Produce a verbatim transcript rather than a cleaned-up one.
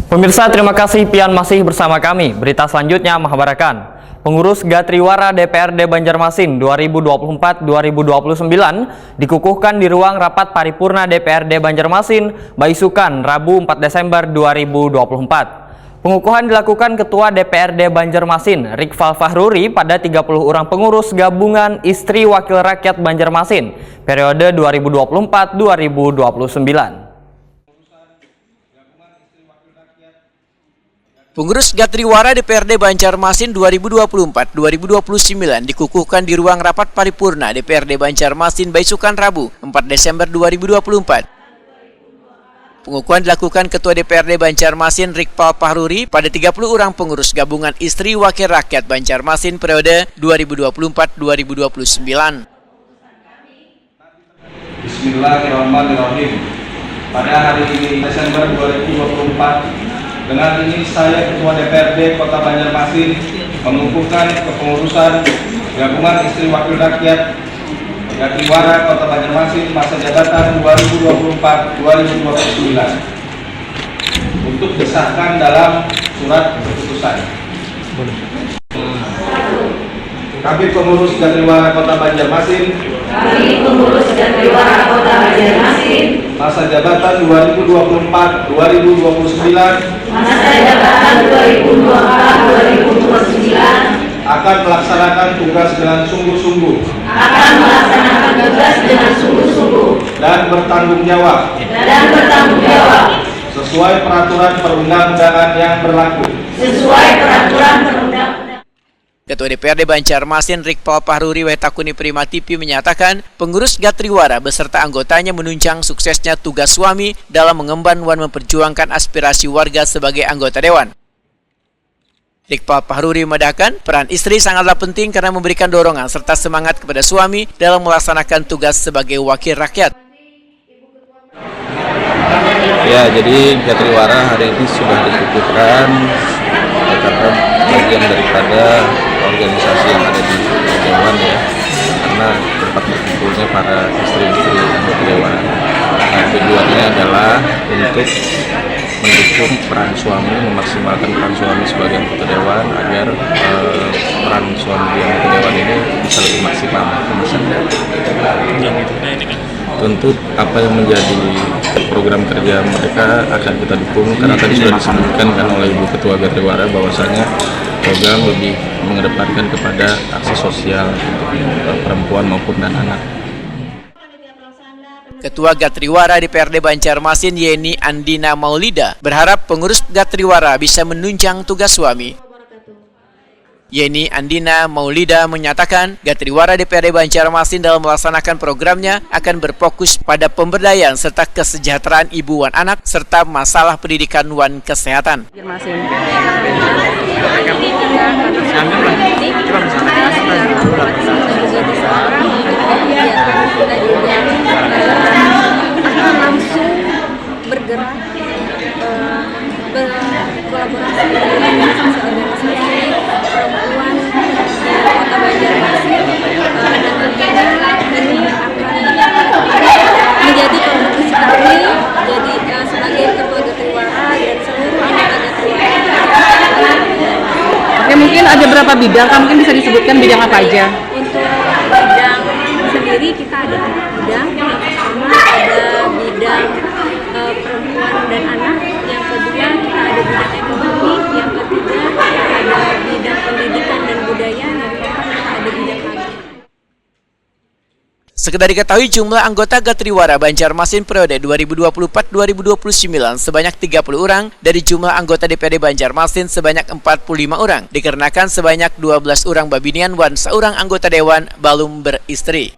Pemirsa, terima kasih pian masih bersama kami. Berita selanjutnya menghabarakan, pengurus Gatriwara D P R D Banjarmasin dua ribu dua puluh empat dua ribu dua puluh sembilan dikukuhkan di ruang rapat paripurna D P R D Banjarmasin, baisukan, Rabu, empat Desember dua ribu dua puluh empat. Pengukuhan dilakukan Ketua D P R D Banjarmasin, Rikfal Fahruri, pada tiga puluh orang pengurus gabungan Istri Wakil Rakyat Banjarmasin periode dua ribu dua puluh empat dua ribu dua puluh sembilan. Pengurus Gatriwara D P R D Banjarmasin dua ribu dua puluh empat dua ribu dua puluh sembilan dikukuhkan di ruang rapat paripurna D P R D Banjarmasin baisukan, Rabu, empat Desember dua ribu dua puluh empat. Pengukuhan dilakukan Ketua D P R D Banjarmasin, Rikpal Pahruri, pada tiga puluh orang pengurus gabungan Istri Wakil Rakyat Banjarmasin periode dua ribu dua puluh empat dua ribu dua puluh sembilan. Bismillahirrahmanirrahim. Pada hari ini, Desember dua ribu dua puluh empat, dengan ini saya, Ketua D P R D Kota Banjarmasin, mengukuhkan kepengurusan Gabungan Istri Wakil Rakyat Gatriwara Kota Banjarmasin masa jabatan dua ribu dua puluh empat dua ribu dua puluh sembilan untuk disahkan dalam surat keputusan. Kami, pengurus Gatriwara Kota Banjarmasin, Kami, pengurus Gatriwara Kota Banjarmasin, masa jabatan dua ribu dua puluh empat dua ribu dua puluh sembilan, masa jabatan dua ribu dua puluh empat dua ribu dua puluh sembilan, akan melaksanakan tugas dengan sungguh-sungguh akan melaksanakan tugas dengan sungguh-sungguh dan bertanggung jawab dan bertanggung jawab sesuai peraturan perundang-undangan yang berlaku. Sesuai peraturan perundang-undangan. Ketua D P R D Banjarmasin, Rikpal Pahruri, Waitakuni Prima T V, menyatakan, pengurus Gatriwara beserta anggotanya menunjang suksesnya tugas suami dalam mengemban wan memperjuangkan aspirasi warga sebagai anggota dewan. Rikpal Pahruri memadahkan, peran istri sangatlah penting karena memberikan dorongan serta semangat kepada suami dalam melaksanakan tugas sebagai wakil rakyat. Ya, jadi Gatriwara hari ini sudah dikukuhkan, ya, karena bagian daripada organisasi yang ada di dewan, ya, karena tempat berkumpulnya para istri-istri anggota dewan. Nah, tujuannya adalah untuk mendukung peran suami, memaksimalkan peran suami sebagai anggota dewan agar, eh, peran suami di anggota dewan ini bisa lebih maksimal ke masyarakat. Tentu apa yang menjadi program kerja mereka akan kita dukung, karena tadi sudah disebutkan kan oleh Ibu Ketua Gatriwara bahwasanya program lebih mengedepankan kepada aksi sosial untuk, eh, perempuan maupun dan anak. Ketua Gatriwara D P R D Banjarmasin, Yeni Andina Maulida, berharap pengurus Gatriwara bisa menunjang tugas suami. Yeni Andina Maulida menyatakan, Gatriwara D P R D Banjarmasin dalam melaksanakan programnya akan berfokus pada pemberdayaan serta kesejahteraan ibu wan anak, serta masalah pendidikan wan kesehatan. Banjarmasin. Langsung bergerak, eh, berkolaborasi dengan organisasi-organisasi perempuan di Kota Banjarmasin, eh, dan tentunya ini akan menjadi kontribusi kami, jadi, eh, sebagai ketua Gatriwara dan seluruh anggota Gatriwara. Oke, mungkin ada berapa bidang, Kak? Mungkin bisa disebutkan bidang apa aja? Untuk bidang sendiri, kita ada tiga bidang. Yang pertama ada bidang, eh, perempuan dan anak, yang kedua kita ada bidang ekonomi, yang ketiga kita ada bidang pendidikan dan budaya, yang keempat kita ada bidang agen. Sekedar diketahui, jumlah anggota Gatriwara Banjarmasin periode dua ribu dua puluh empat dua ribu dua puluh sembilan sebanyak tiga puluh orang, dari jumlah anggota D P R D Banjarmasin sebanyak empat puluh lima orang, dikarenakan sebanyak dua belas orang babinian wan seorang anggota dewan balum beristri.